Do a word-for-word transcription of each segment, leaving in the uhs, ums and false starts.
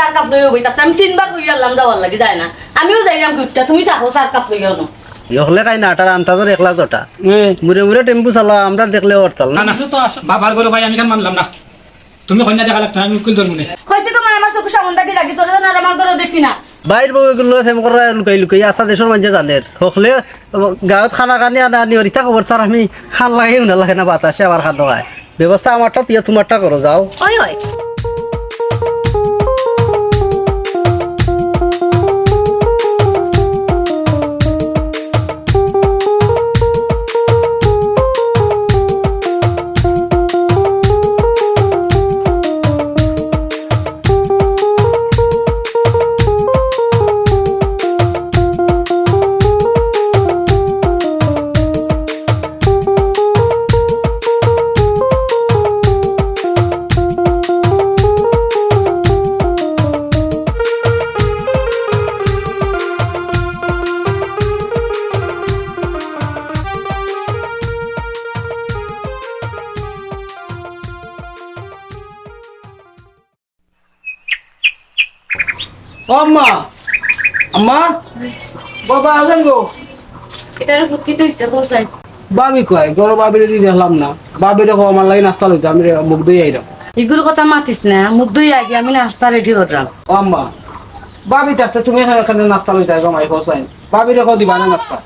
চার কাপ লইয়া বইতাছে। আমি তিনবার কইয়া আনলাম যাওয়ার লাগি, যায় না। আমিও যাইরাম কুটটা, তুমি থাকো, চার কাপ লইয়া আনো। হকলে খাই না, আটার আন্তাজর একলা জটা। এ। মুড়ে মুড়ে টেম্পু চালা, আমরা দেখলে হরতাল না। না, না। বাবার ঘরে ভাই, আমি কেন মানলাম না? তুমি কইনা দেখা লাগতো, আমি উকিল ধরবো নে। কইছি তো মা, আমার চোখের সামনে থাকি রাখি, তোরা যেন আর আমার ঘরে দেখি না। বাইর বউ এগুলো প্রেম করা লুকাই লুকাই, আচ্ছা, দেশর মাঝে জানের। হকলে গাঁত খানা খানি আনা আনি করি, তা খবর তার আমি খান লাগে, উনার লাগে না, বাতাসে আমার খান হয়। ব্যবস্থা আমারটা, তুই তোমারটা করো, যাও। ওই, ওই। ও আম্মা, আম্মা, বাবা আছেন গো। এটার ফুটকিতে হইছে, হোসেন। ভাবি কই? ঘরো ভাবিরে দি দেখলাম না। ভাবিরে কও আমার লাগি নাস্তা লইতে, আমি রে-, মুখ ধুই আইরাম। ইগুর কথা মাতিস না, মুখ ধুই আগে আমি নাস্তা রেডি করলাম। ও আম্মা, ভাবি থাকতে তুমি এখানে, এখানে নাস্তা লইতে আইবা, মাই হোসেন। ভাবিরে কও দিবা না নাস্তা।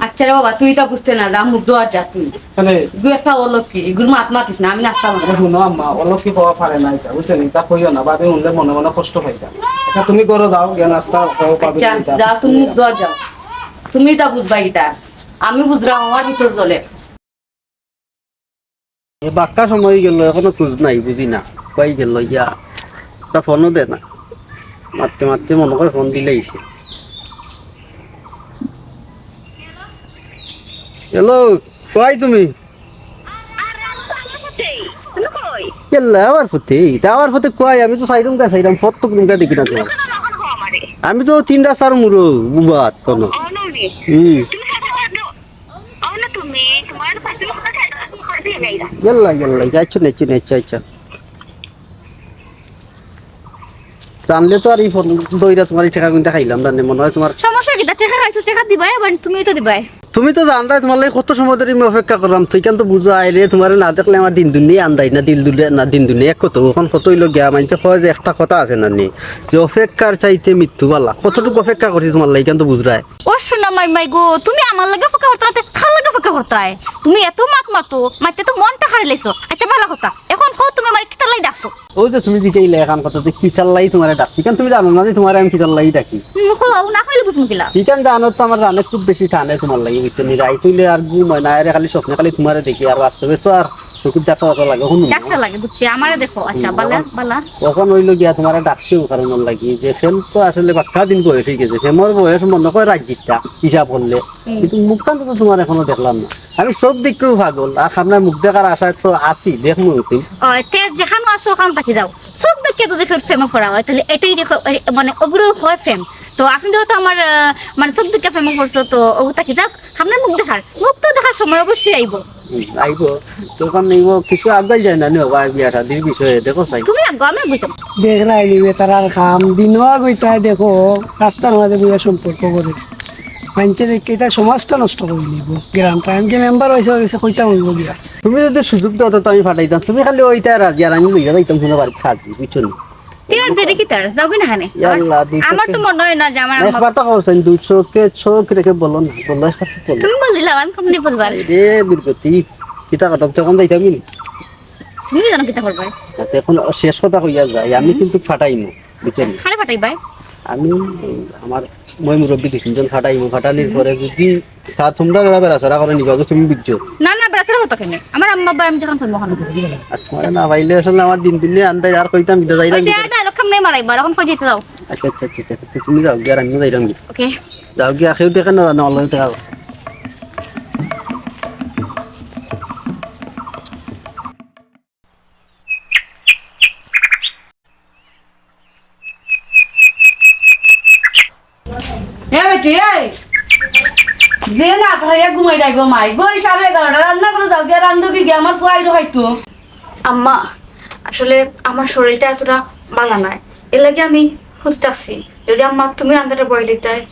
আচ্ছা রে বাবা, তুই ইতা বুঝতে না, যা মুখ ধোয়া যা তুই। কেনে? ইগু একটা অলক্ষী, ইগুর মাত মাতিস না, আমি নাস্তা বানাই। আরে হুনো আম্মা, অলক্ষী কওয়া পারে না ইতা, বুঝছো নি? ইতা কইও না, ভাবি হুনলে মনে মনে কষ্ট পাইতা। আচ্ছা, তুমি ঘরো যাও, গিয়া নাস্তা খাও, ভাবি আচ্ছা, ইতা। যাও, তুমি মুখ ধোয়া যাও। তুমি ইতা বুঝবা ইতা। আমি বুঝলাম, আমার ভিতর জ্বলে। এ বাক্কা সময় গেল, এখনো খোঁজ নাই, বুঝি না। কই গেল ইয়া? একটা ফোনও দে না। মারতে মারতে মনে হয় ফোন দিলাইছে। হ্যালো, কই তুমি? এল্লা, আবার ফুতে, ইতা আবার ফুতে কই? আমি তো সাইরুম গা সাইরাম, ফত তো কুনটা দেখি না তো। আমি তো তিন রাস্তার মুরো, বুবাত কোনো। হুম। ইয়াল্লা, ইয়াল্লা, আচ্ছা, আচ্ছা, আচ্ছা। জানলে তো আর এই ফোন দইরা তোমার এই টেকা কিনতে খাইলাম না, মনে হয় তোমার সমস্যা কিতা? টেকা খাইছো, টেকা দিবাই, আবার তুমিও তো দিবাই। তুমি তো জানরায় তোমার লাগি কত সময় ধরি আমি অপেক্ষা করলাম, তুই কেন তো বুঝায় রে, তোমারে না দেখলে আমার দিন দুনিয়া আন্দাই না, দিল দুনিয়া না, দিন দুনিয়া এক কত, অখন কত অইলো গিয়া, মানষে কয় যে একটা কথা আছে না নি, যে অপেক্ষার চাইতে মৃত্যু বালা। কতটুকু অপেক্ষা করছি তোমার লাগি, কেন তো বুঝরায়। ও সোনা মাই মাই গো, তুমি আমার লাগি অপেক্ষা করতায় না, তে কার লাগি অপেক্ষা করতায়? তুমি এত মাত মাতো, মাততে তো মনটা হারাইলাইছো। আচ্ছা, ভালা কথা, অখন কও তুমি আমারে কিতার লাগি ডাকছো? অউ যে তুমি জিকাইলায় অখন কথা, যে কিতার লাগি তোমারে ডাকছি, কেন তুমি জানো না যে তোমারে আমি কিতার লাগি ডাকি? হুম, কও, না কইলে বুঝমু কিলা? কিখান জানো তো, আমার জানে খুব বেশি টানে তোমার লাগি, বুঝছো নি? রাইত অইলে আর ঘুম অয় না, আরে খালি স্বপ্নে খালি তোমারে দেখি, আর বাস্তবে তো আর চকুত ঝাপসা অত লাগে, হুনো। ঝাপসা লাগে, বুঝছি, আমারে দেখো। আচ্ছা, হুম, বালা, অখন, বালা। অখন অইলো গিয়া তোমারে ডাকছি অউ কারণর লাগি, যে প্রেম তো আসলে বাক্কা দিন বয়স অইগেছে, প্রেমর বয়স মনে কয় রাইত জিতটা হিসাব করলে, হুম। কিন্তু মুখখান তো তোমার এখনো দেখলাম না। আমি চউখ দেখিয়াউ পাগল, আর আপনার মুখ দেখার আশায় তো আছি, দেখমু একদিন। ও, তে যেখানো আছো, অখান থাকি যাও। চউখ দেখিয়া যদি ফের প্রেমে পড়া অয়, তাইলে এটাই দেখো, এ, মানে, অগুরে কয় প্রেম। তো আপনি যেহেতু আমার, আহ, মানে, চউখ দেখিয়া প্রেমে পড়ছো, তো অগু থাকি যাও, আপনার মুখ দেখার, মুখ তো দেখার সময় অবশ্যই আইবো। হুম, আইবো। তখন আইবো, কিছু আগাই যায় না নি, বিয়া শাদির বিষয়ে, দেখো চাই। তুমি আগাও, আমি আগাইতাম। দেখরায়নি বেটারার কাম, দিনও আগাইতায় দেখো, রাস্তার মাঝে বইয়া সম্পর্ক করে। মানষে দেখি ইতা সমাজটা নষ্ট করিলিবো। গ্রামটা এমনকি মেম্বার অইছে, অইছে কইতাম অইবো গিয়া। তুমি যদি সুযোগ দেও তো আমি পাঠাইতাম। তুমি খালি অইতায় রাজি আর আমি লইয়া যাইতাম কুনু বাড়িত কাজে, বুঝছো নি? তে আর দেরি কিতার? যাওগি না কেনে? ইয়াল্লা, দুই আমার তো চোখে মনে অয় না যে আমার আম্মা একবার তো কওছাইন, দুই চোখে চোখ রেখে বলো না, বলো একবার তো বলো। তুমি বলিলাও, আমি কেমনে বলবার? আরে দুর্গতি, কিতা কথা, তখন যাইতাম নি? তুমি জানো কিতা করবায়? তাতে অখন শেষ কথা কইয়া যাই, আমি হুম। কিন্তু পাঠাইমু। বুঝছেন? কারে পাঠাইবায়? আমি আমার ময় মুরব্বি দুই তিনজন পাঠাইমু, পাঠানির হুম। পরে যদি তা তোমরা যারা বেড়াচড়া করে নিবা, তুমি বুঝছো? না, না, বেড়াচড়া করতো কেনে? আমার আম্মা আব্বা আমি যেখান কইমু অখান। আর তোমারে না পাইলে আসলে আমার দিন দিন আন্দাজ আর কইতাম, বিদা যাইলাম ওই যে বিদা। আর ডায়লগ সামনে মারাইবা, অখন কই যাইতে যাও। আচ্ছা, আচ্ছা, আচ্ছা, আচ্ছা, আচ্ছা, তুমি যাও, গিয়া আর আমিও যাইলাম গি। ওকে। যাও গিয়া, কেউ দেখে না, না, অনলাইন দেখা। এ বেটি, এই, যে না খাইয়া ঘুমাই যাইবো মাই, গড়ি সাড়ে এগারোটা, রান্না করে যাও গিয়া, রান্ধো কি গিয়া, আমার ফুয়া আইরো খাইতো। আম্মা, আসলে আমার শরীরটা এতটা ভালা নায়, এরলাগি আমি হুত থাকছি, যদি আম্মা তুমি রান্দাটা বই লিতায়।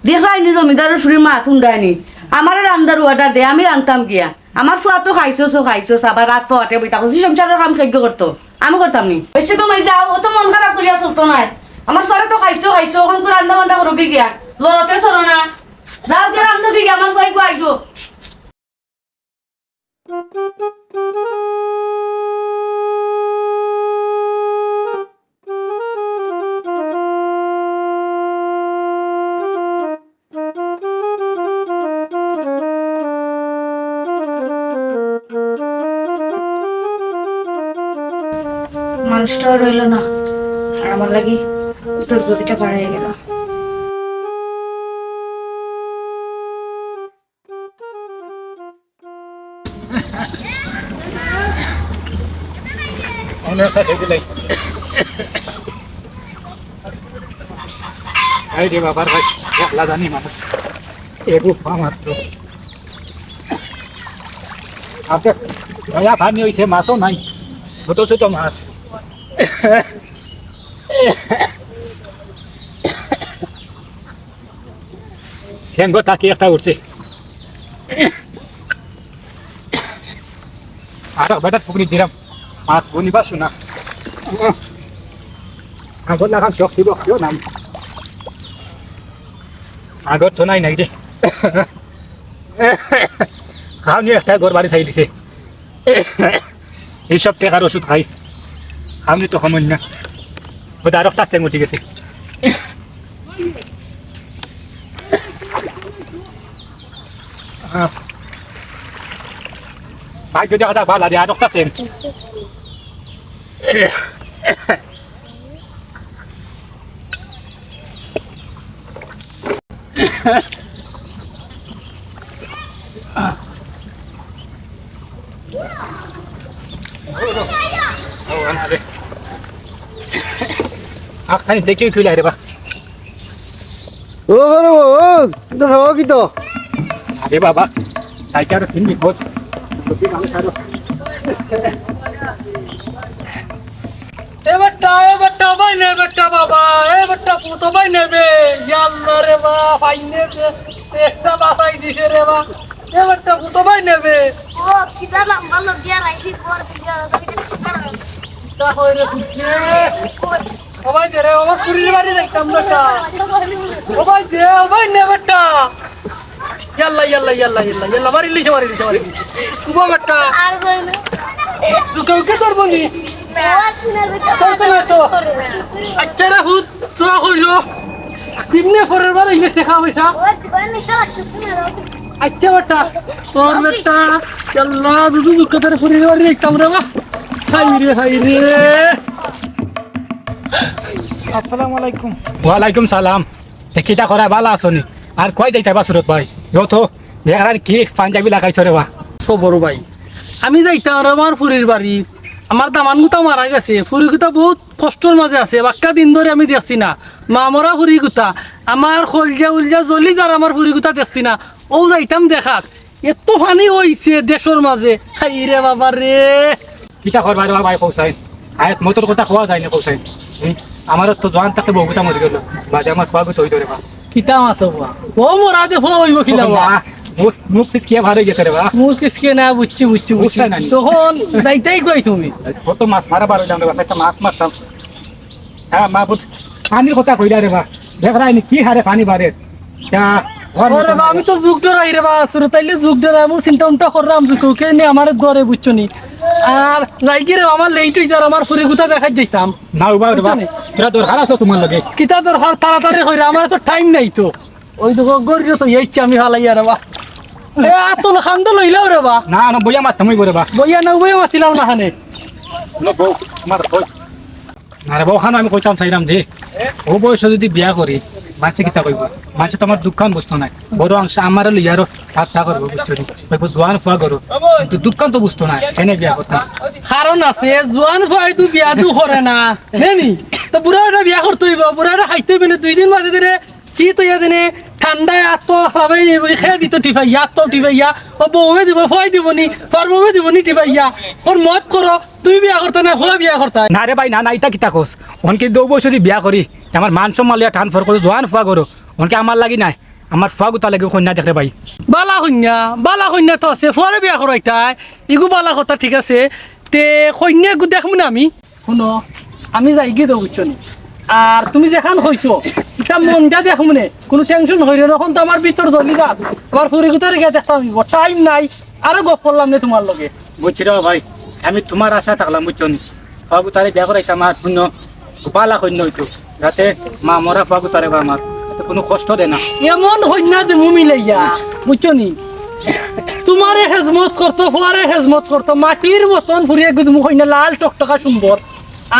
দেখরায়নি জমিদারর ফুড়ির মাত হুনরায়নি। আমারে রান্দার order দে, আমি রানতাম গিয়া। আমার ফুয়া তো খাইছস ও খাইছস, আবার রাত ফাওয়াটে বইতা কইছি, সংসারর কাম কেগু করতো? আমি করতাম নি। বেশি কমাই যাও, অত মন খারাপ করিয়া চলতো নায়। আমার ফুয়ারে তো খাইছো, খাইছো, অখন তো রান্দা বান্দা করো কি গিয়া? লড়তে চলো না। যাও যে রান্ধো কি গিয়া, আমার ফুয়াই গো আইগো। মানুষটাও রইল না, আর আমার লাগি দুর্গতিটা পার অই গেল। অনেকটা দেখি নাই। এই রে বাবার ভাই, একলা জানি মানুষ। এরূপ আমার তো। আচ্ছা, ভাইয়া, পানি অইছে, মাছও নাই। ছোট ছোট মাছ। ঠেঙ্গো টাকি একটা উঠছে। আর বেটার ফুকনি দিলাম। মাত বনিবা শোনা। আগর লাগান শক্তি বক্তি নাই। আগর তো নাই নাই রে। খাওনি একটা ঘর বাড়ি চাইলিছে। এইসব টেকার ওষুধ খাই। খাওনি তো কমন না। ওটা আরো একটা চেং উঠি গেছে। হ্যাঁ। ভাই যদি কথা ভালো লাগে, আরো একটা চেং। আখ খানি দেখি কি লাগে রে বা। ও বাবা, ও, এটা খাওয়া কি তো? আরে বাবা, তাই কি আরো তিন বিপদ? এ বেটা, এ বেটা, ভাই নে বেটা বাবা, এ বেটা, ফুতো ভাই নেবে। ইয়া আল্লাহ রে বা, ভাই নেবে। একটা বাঁচাই দিছে রে বা। এ বেটা, ফুতো ভাই নেবে। ও, কিতা লম্বা লম্বিয়া রাখি পর দিয়া। তা হয় রে, ফুটছে। ও ভাই দে রে, আমার ফুরির বাড়ি দেখতাম বেটা। ও ভাই দে, ও ভাই নে বেটা। ইয়াল্লা, ইয়াল্লা, ইয়াল্লা, ইয়াল্লা, ইয়াল্লা, মারি লিছে, মারি লিছে, মারি লিছে। তুবা বেটা। আর বই না। জুকে উকে তোর বনি। তোর তো না তো। আচ্ছা রে হুত, চুয়া কইলো। কিমনে ফরের বার ইবে দেখা পয়সা। আচ্ছা বেটা, তোর বেটা। ইয়াল্লা, দুদু জুকে তোর ফুরির বাড়ি দেখতাম রে বা। হাই রে, হাই রে। আসসালামু আলাইকুম। ওয়ালাইকুম সালাম। তে কিতা করা, বালা আছো নি? আর কই যাইতায় বা সুরত ভাই? ইয়ো তো দেখরাম কি পাঞ্জাবি লাগাইছো রে বা। সো বড় ভাই, আমি যাইতাম আর আমার ফুরির বাড়ি। আমার দামান গুতা মারা গেছে, ফুরি গুতা বউত কষ্টর মাঝে আছে, বাক্কা দিন ধরি আমি দেখছি না। মা মরা ফুরি গুতা, আমার কলজা উলজা জ্বলি যার আমার ফুরি গুতা দেখছি না। অউ যাইতাম দেখাত, এত পানি অইছে দেশর মাঝে। হায় রে বাবা রে। কিতা করবা রে ভাই কওছাইন? হায়াত মউতর কথা কওয়া যায় না কওছাইন। হুম? আমার তো জোয়ান থাকতে বউগুতা মরি গেল। বাদে আমার ফুয়াগুতা অইলো রে বা। কিতা মাতো বা? ও মরা দে ফুয়া অইবো কিলা বা? না, মুখ, মুখ ফিসকিয়া বার অই গেছে রে বা। মুখ ফিসকিয়া না, বুঝছি, বুঝছি, বুঝছি। বুঝতায় না নি? তখন যাইতায় কই তুমি? কত মাছ মারা বার অইলাম রে বা, একটা মাছ মারতাম। হ্যাঁ, মাহবুব, পানির কথা কইলা রে বা। দেখরায়নি কি হারে পানি বাড়ের। ইয়া, ঘর ওরে মতো বা, আমি তো যুগ ডরাই রে বা, সুরত আইলে যুগ ডরাই। আমি চিন্তা উন্তা করলাম, যুগ কেউ কে নি আমারে ধরে, বুঝছো নি? আর যাই কি রে, আমার late অইছে, আর আমার ফুরি গুতা দেখাত যাইতাম। না, উবা রে বা, বুঝছো নি? তোরা দরকার আছে তোমার লগে। কিতা দরকার? তাড়াতাড়ি কইরা, আমার তো time নাই তো। ওই দেখো, গড়িয়ে তো এই ইচ্ছা আমি ফালাই আর বা। এ, আতল খান্দো লইলাও রে বা। না, না, বইয়া মারতাম অইবো রে বা। বইয়া না, বইয়া মাতিলাও না খানে। না, বউ, আমার বউ। না রে বা, অখানো আমি কইতাম চাইরাম যে, অউ বয়সো যদি বিয়া করি, মানষে কিতা কইবো? মানষে তো আমার দুঃখখান বুঝতো নায়। বড় অংশ আমারে লইয়া আরো ঠাট্টা করবো, বুঝছো নি? কইবো, "জোয়ান ফুয়া করো।" কিন্তু দুঃখখান তো বুঝতো নায়, কেনে বিয়া করতাম? কারণ আছে, জোয়ান ফুয়ায় তো বিয়া দু করে না, হে নি? তো বুড়া বেটা বিয়া করতে অইবো, বুড়া বেটা খাইতে অইবো না, দুই দিন মাঝে ধরে শীত অইয়া দিনে ঠান্ডায় আত খাবাই নিবো, খেয়ে দিত টিপাইয়া, আত টিপাইয়া, ও বউয়ে দিবো, ফুয়ায় দিবো নি, ফুয়ার বউয়ে দিবো নি টিপাইয়া, ওর মত করো, তুমি বিয়া করতায় না, ফুয়া বিয়া করতায়? না রে ভাই, না, না, ইতা কিতা কস? অনকি দৌ বউ যদি বিয়া করি, তে আমার মান সম্মান লইয়া টান ফর করে জোয়ান ফুয়া করো। অনকি আমার লাগি নায়, আমার ফুয়া গুতার লাগি কইন্যা দেখরে ভাই। বালা কইন্যা, বালা কইন্যা তো আছে, ফুয়ারে বিয়া করাইতায়, ইগু বালা কথা, ঠিক আছে। তে কইন্যা ইগু দেখমু না আমি। হুনো, আমি যাইগি দৌ, বুঝছো নি? আর তুমি যেখান কইছো, ইটা মন দিয়া দেখমু নে, কুনু tension করিও না, অখন তো আমার ভিতর জ্বলি যার, আমার ফুরি গুতারে গিয়া দেখতাম অইবো, time নাই, আরো গপ করলাম নে তুমার লগে। বুঝছি রে ভাই, আমি তুমার আশা থাকলাম, বুঝছো নি? ফুয়া গুতারে বিয়া করাইতাম আর হুনো, বালা কইন্যা অইতো, যাতে মা মরা ফুয়া গুতারে বা আমার, যাতে কুনু কষ্ট দেয় না। এমন কইন্যা দিমু মিলাইয়া, বুঝছো নি? তুমারে খেজমত করতো, ফুয়ারে খেজমত করতো, মাটির মতন ফুরিয়ে গুদমু কইন্যা, লাল টকটকা সুন্দর।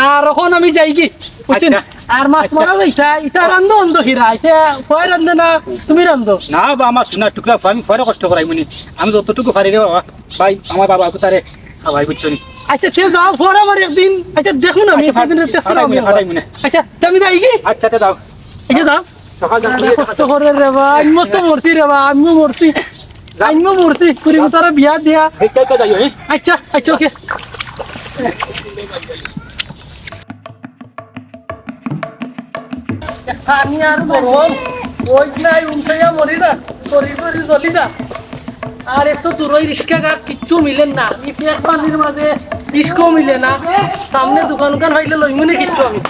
আর অখন আমি যাইগি, বুঝছো নি? আচ্ছা। আর মাছ আচ্ছা। মারা যাইতা, ইটা রান্ধো অন্ধ হিরা, ইটা ফুয়ায় রান্ধে না, তুমি রান্ধো? না বা, আমার সোনার টুকরা ফুয়া, আমি ফুয়ারে কষ্ট করাইমু নি, আমি যতটুকু পারি রে বাবা। ভাই, আমার বাবা গুতারে খাওয়াই, বুঝছো নি? আচ্ছা, তে যাও, ফুয়ারে আমার একদিন, আচ্ছা, দেখো না, আমি আচ্ছা, একদিন ফাটাই-, চেষ্টা ফাটাই করবো মনে, না। ফাটাই মনে। আচ্ছা, তুমি যাইগি? আচ্ছা, আচ্ছা, যাও। আচ্ছা, যাও। সকাল যাও। আরে, কষ্ট করে রে বা, আমি তো মরছি রে বা, আমিও মরছি। যাও। আমিও মরছি, ফুরি গুতারে বিয়া দিয়া। এই, কে, কে যাইও, হ্যাঁ? আচ্ছা, আচ্ছা, ওকে। আমি আর গরম, ওই নাই উল্টাইয়া মরি যা, শরীর টরীর জ্বলি যা। আর এত দূর ওই রিস্কা ঘাট কিচ্ছু মিলের না, ই পেট পানির মাঝে রিস্কাও মিলে না। সামনে দোকান উকান পাইলে লইমু নি কিচ্ছু আমি।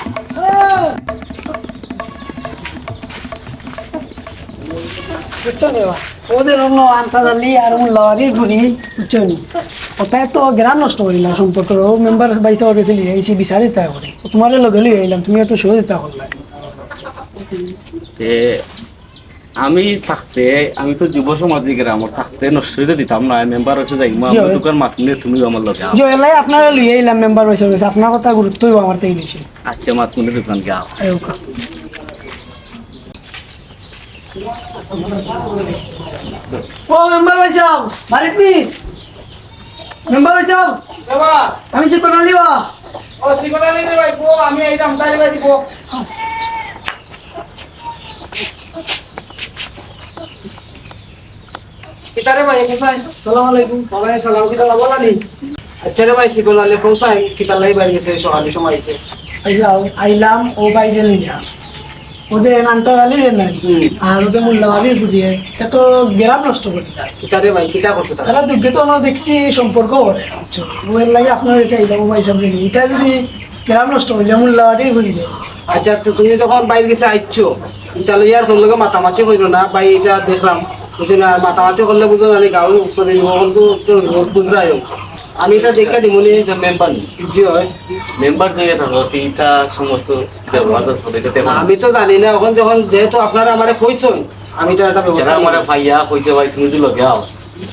বুঝছো নি বা? ও যে রঙ আনতা জানলি আর মোল্লাবাড়ি ঘুরি, বুঝছো নি? ওটা তো গ্রাম নষ্ট করিলা সম্পর্ক, ও মেম্বার বাইসা গেছিলি, এই সে বিচারে তা করে। ও তুমারে লগে লই আইলাম, তুমি একটু সহযোগিতা করলা। তে আমি থাকতে, আমি তো যুব সমাজে গ্রামর থাকতে নষ্ট অইতে দিতাম না, মেম্বার অইছো যাইমু, জি, আমরা অয়। দোকান মাত নিয়ে তুমিও আমার লগে আও। জি, এলাই আপনারে লই আইলাম, মেম্বার বাইসা গেছে, আপনার কথা গুরুত্ব অইবো আমার তাই বেশি। আচ্ছা, মাত নিয়ে দোকান যাও। এই ওকে। ও মেম্বার ভাই সাহেব, বাড়িত নি? মেম্বার ভাই সাহেব, বাবা। আমি শিকন আলী বা। ও শিকন আলী রে ভাই, বো, আমি আইলাম, তাই ভাই দিব। কিতা রে ভাই, কোথায়? আসসালামু আলাইকুম। ওয়ালাইকুম সালাম, কিতা বাবা নি? আচ্ছা রে ভাই, শিকন আলী, কোথায়? কিতা লাই বাড়ি গেছে, সকালে সময় আইছে। আচ্ছা, আইলাম, ও ভাই যে নিয়া। ও যে নানটা গালি দেন না, হুম। আর ওদের মোল্লা গালি ফুটিয়ে, তা তো গ্রাম নষ্ট করে দেয়। কিতা রে ভাই, কিতা করছে তারা? তারা দুগ্গে তো আমরা দেখছি সম্পর্ক করে, বুঝছো? ও এর লাগে আপনার কাছে আইলাম, ও ভাই সাহেব, এটা যদি গ্রাম নষ্ট হইলে মোল্লা গালি ফুটিয়ে। আচ্ছা, তো তুমি তখন বাইরে গেছে আইছো, এটা লইয়া আর তোর লগে মাতামাতি হইল না, ভাই, এটা দেখলাম, বুঝছো না? মাতামাতি করলে বুঝো না, গাঁও শরীর মহল তো, তো রোগ বুঝরাই হোক। আমি এটা দেখে দিমুনি। এটা মেম্বার নি? জি হয়। মেম্বার যদি থাকো, তুই তা সমস্ত ব্যবহার তো চলে যেতে পারে। আমি তো জানি না, এখন যখন যেহেতু আপনারা আমারে কইছেন, আমি তো একটা ব্যবস্থা যারা আমারে নিব। পাইয়া কইছে, "ভাই, তুমি যদি লগে আও,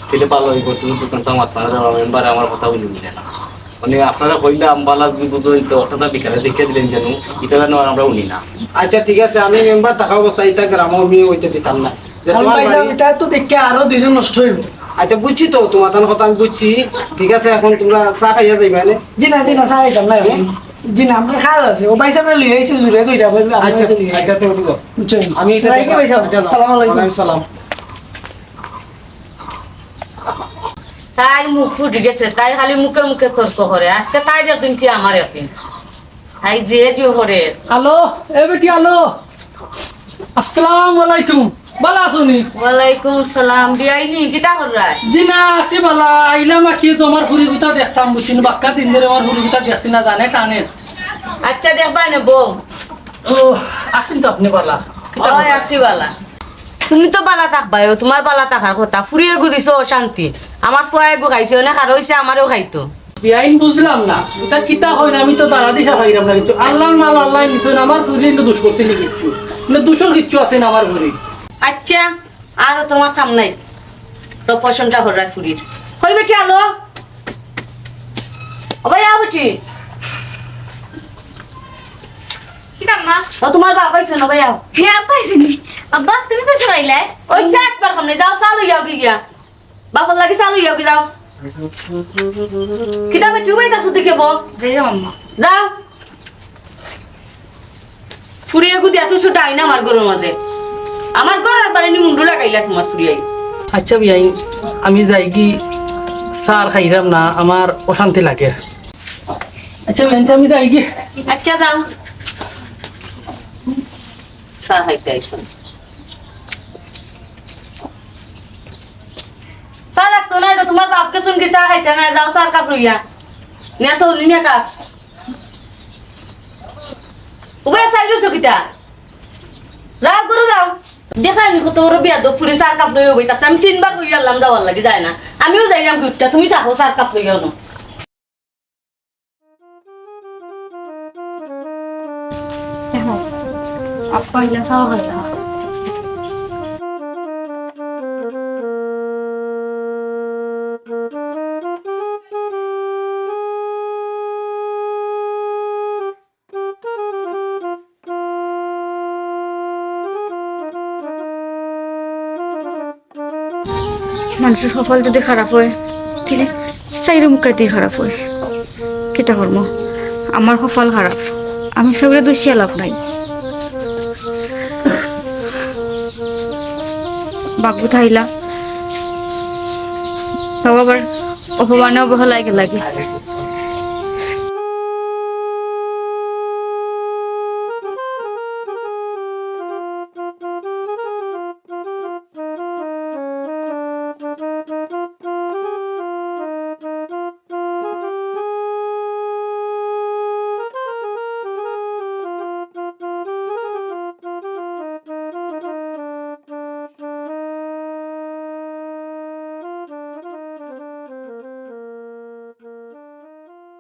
তাহলে ভালো হইব, তুমি দোকানটা আমার পাড়া দেওয়া মেম্বার আমার কথা বলি মিলে না।" মানে, আপনারা কইলাম, বালা যদি বুঝো, এই তো অতটা বিকালে দেখে দিলেন যেন, এটা যেন আর আমরা উনি না। আচ্ছা, ঠিক আছে, আমি মেম্বার থাকা অবস্থায় এটা গ্রামে আমি হইতে দিতাম না। যে কারণ তোমার ভাই সাহেব, বাড়ি এটা তো দেখে আরো দুইজন নষ্ট হইব। আচ্ছা, বুঝছি তো, তোমার তার কথা আমি বুঝছি। ঠিক আছে, এখন তোমরা চা খাইয়া যাইবা, নে? জি না, জি না, চা খাইতাম না এখন। হুম? জি না, আমরা খাওয়া আছে। ও ভাই সাহেব লইয়া আইছে জুড়ে দুইটা, ভাই, আমরা আচ্ছা, চলে যাই। আচ্ছা, তো উঠো। বুঝছেন? আমি এটা ভাই, দেখলাম। ভাই সাহেব, আচ্ছা, যাও। আসসালামু আলাইকুম। ওয়ালাইকুম সালাম। তাইর মুখ ফুটি গেছে, তাই খালি মুখে মুখে তর্ক করে। আজকে তাইর একদিন কি আমার একদিন। তাই যে যে করে। হ্যালো, এ বেটি, হ্যালো। আসসালামু আলাইকুম। ভালা আছো নি? ওয়ালাইকুম সালাম। বিয়াইনি, কিতা কররায়? জি না, আছি ভালা। আইলাম আর কি, তোমার ফুরি গুতা দেখতাম, বুঝছি নি? বাক্কা দিন ধরে আমার ফুরি গুতা দেখছি না, জানে টানে। আচ্ছা, দেখবায় নে, বউ। ও, আছেন তো আপনি ভালা? কিতা ওই, করবা? আছি ভালা। তুমি তো ভালা থাকবায়, ও তোমার ভালা থাকার কথা। ফুরিয়ে গু দিছো অশান্তি। আমার ফুয়ায় গু খাইছে, অনেক আর হইছে, আমারেও খাইতো। বিয়াইন বুঝলাম না, এটা কিতা হয় না, আমি তো দাঁড়া দিশা পাইলাম না কিচ্ছু। আল্লাহর মাল আল্লাহ নিতো না, আমার ফুরি কিন্তু দোষ করছে নি কিচ্ছু। মানে দোষর কিচ্ছু আছে না আমার ফুরি। আচ্ছা, আর তোমার কাম নাই। তো পছন্দটা হররা ফুরির। কই বেটি আলো? ও ভাই, আও বেটি। কি কাম মা? ও, তোমার বাবা আইছে না, ভাই, আও। হে, আব্বা আইছে নি? আব্বা, তুমি কই সরাইলে? ওই চা একবার সামনে যাও, চা লইয়া আও কি গিয়া। বাপর লাগি চা লইয়া আও কি যাও। কিতা বেটি, উবাই যাচ্ছ তুই কেবো? যাই রে, আম্মা। যাও। ফুরিয়ে গু দিয়া তুই ছুটা আইনা আমার ঘরর মাঝে। আমার ঘর আর বাড়ি নি মুন্ডু লাগাইলা তোমার ফুরিয়ে। আচ্ছা বিয়াইন, আমি যাইগি, চা খাইরাম না, আমার অশান্তি লাগে। আচ্ছা, মেনছে আমি যাই গি। আচ্ছা, যাও। চা খাইতে আইসো। চা লাগতো না, এটা তোমার বাপকে শুনকি চা খাইতে না, যাও চার কাপ লইয়া। নিয়া তো নিয়া কাপ। উবে চাই রইছো কিতা? যাও, ঘরো যাও। দেখা আমি কত বড় বিয়াদব ফুরি, চার কাপ লইয়া বই থাকছে। আমি তিনবার কইয়া আনলাম যাওয়ার লাগি, যায় না। আমিও যাইলাম দুধটা, তুমি থাকো, চার কাপ লইয়া আনো। দেখো, আব্বা ইলা চাওয়া হয় না। মানষর কপাল যুদি খারাপ অয়, তাইলে চাইরো মুখাইতেউ খারাপ অয়। কিতা করমু? আমার কপাল খারাপ, আমি কেউরে দুষিয়া লাভ নাই। বাবু থাইলা, বাবা আবার অপমানে অবহেলায় গেলাগি।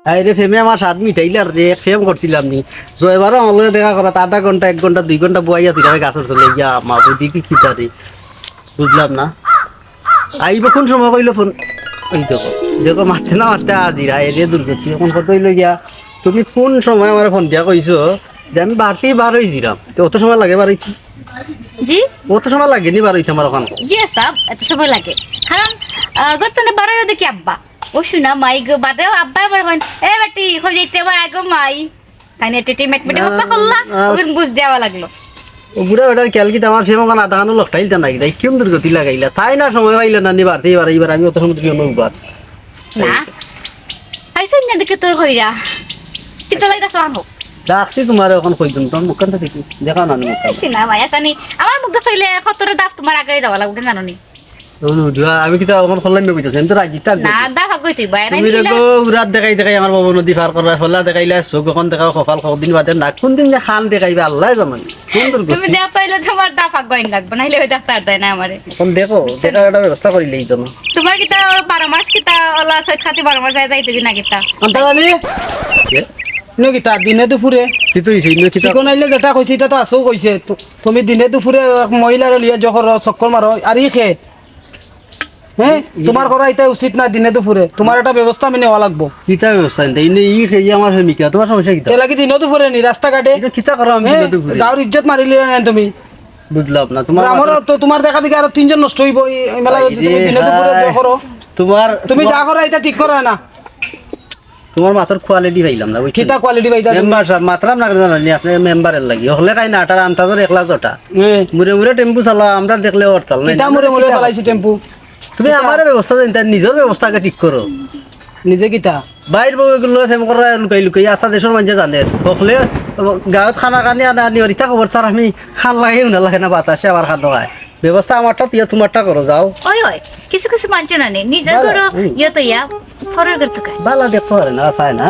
আরে, প্রেমে আমার স্বাদ মিটাইলার রে, প্রেম করছিলাম নি। জয়বারও আমার লগে দেখা করাত, আধা ঘন্টা, এক ঘন্টা, দুই ঘন্টা বইয়া তুই গাছর তলে গিয়া, মা বুদ্ধি কি কিতা রে? বুঝলাম না। আইব কোন সময় কইলো ফোন? ওই দেখো, দেখো, মারতে না মারতে হাজির, আয় রে দুর্গতি। এখন কত অইলো গিয়া, তুমি কোন সময় আমার ফোন দিয়া কইছো যে আমি বাড়তেই বার অইছিলাম? তো অত সময় লাগে বার অইতে? জি? অত সময় লাগে নি বার অইতে আমার ওখান? জি স্যার, এত সময় লাগে। কারণ, আহ, ঘর তনে বার অইয়া দেখি আব্বা। ও শুনা মাই গো, বাদেও আব্বা আবার কইন, "এ বেটি, কই যাইতে আবার আয় গো মাই।" তাই না, টিটি মেটমেটে না, কথা করলা, না। ওখান বুঝ দেওয়া লাগলো। ও বুড়া বেটার খেয়াল কিতা, আমার প্রেম ওখান আধা খানো লোকটাইল তা নাকি, তাই কোন দুর্গতি লাগাইলা? তাই না সময় পাইলা না নি বাড়তেই বার, এইবার আমি অত সময় তুই অনুবাদ। না। আইসো না দেখে তো কইরা। কিতা লাগি ডাকছো আনো? ডাকছি তোমারে, এখন কই দিন, তোমার মুখখান তো দেখি। দেখাও না নি মুখখান। আইসি না, ভাই, আসানি। আমার মুখ দেখতে হইলে কতরে দাফ তোমার আগে যাওয়া লাগবে, জানো নি? ও, ও, আমি কিতা এখন খোল্লাই মে কইতাছি, আমি তো রাজি থাকবো। না, দাফ আগে তুই, ভাই, তুমি আমি রে গো, উড়াত দেখাই দেখাই আমার বাবু নদী পার করার ফলা দেখাইলা, চোখ এখন দেখাও, কপাল কখন দিন বাদে না, কোন দিন যে খান দেখাইবে, আল্লাহ জানেন। কোন দুর্গতি? তুমি দেখতে হইলে তোমার দাফ আগে লাগবে, নাইলে ওই ডাক্তার দেয় না আমারে। এখন দেখো, বুঝছো? সেটা একটা ব্যবস্থা করিলেই তো না। তোমার কিতা বারো মাস কিতা ওলা সৈত খাতি বারো মাস যায় যাইতে কি না কিতা? আনতা জানি? এ? ইনো কিতা, দিনে দুপুরে? কি তো হইছে, ইনো কিতা? চিকন আইলে যেটা কইছে, এটা তো আসেও কইছে। তু-, তুমি দিনে দুপুরে এক মহিলারে লিয়ে জখর চক্কর মারো, আর ই খে? হ্যাঁ? ই-, তোমার করা এটা উচিত না দিনে দুপুরে। তোমার একটা ব্যবস্থা আমি নেওয়া লাগবো। কিতা ব্যবস্থা নিতে? ইনো ই খে, ই আমার প্রেমিকা, তোমার সমস্যা কিতা? এর লাগি দিনে দুপুরে নি, রাস্তাঘাটে? এটা কিতা করো আমি হ্যাঁ? দিনে দুপুরে? গাঁওর ইজ্জত মারিলে না তুমি। বুঝলাম না, তোমার গ্রামের মাথার তো তোমার দেখা দেখি আরো তিনজন নষ্ট হইবো, এই, এই মেলা যদি তুমি দিনে দুপুরে যা করো। তোমার, তুমি তোমার যা করো, এটা ঠিক করো না। তোমার মাথার quality পাইলাম না, বুঝছো? কিতা quality পাইতা তুমি? মেম্বার সাব, মাতরাম না কেনে জানো নি, আপনে মেম্বারের লাগি। হকলে খাই না, আটার আন্তাজর একলা জটা। এ। মুরে মুরে টেম্পু চালাও, আমরা দেখলে হরতাল নাই। কিতা মুরে মুরে চালাইছি টেম্পু? তুমি কিতা? আমারে ব্যবস্থা দেন, তার নিজর ব্যবস্থা আগে ঠিক করো। নিজে কিতা? বাইর বউ এগুলো প্রেম করা লুকাই লুকাই, আচ্ছা দেশর মানষে জানে। হকলে গাঁওত খানা খানি আনা আনি, ইতা খবর তার আমি খান লাগে না, লাগে না, বাতাসে আবার খান খায়। ব্যবস্থা আমারটা, তুই তোমারটা করো, যাও। ওই, ওই, কিছু কিছু মানষে না নে, নিজের বালা, ঘরো হুম। ইয়ে তো ইয়া, ফরের ঘর তো খায়। বালা দেখতে পারে না, চায় না।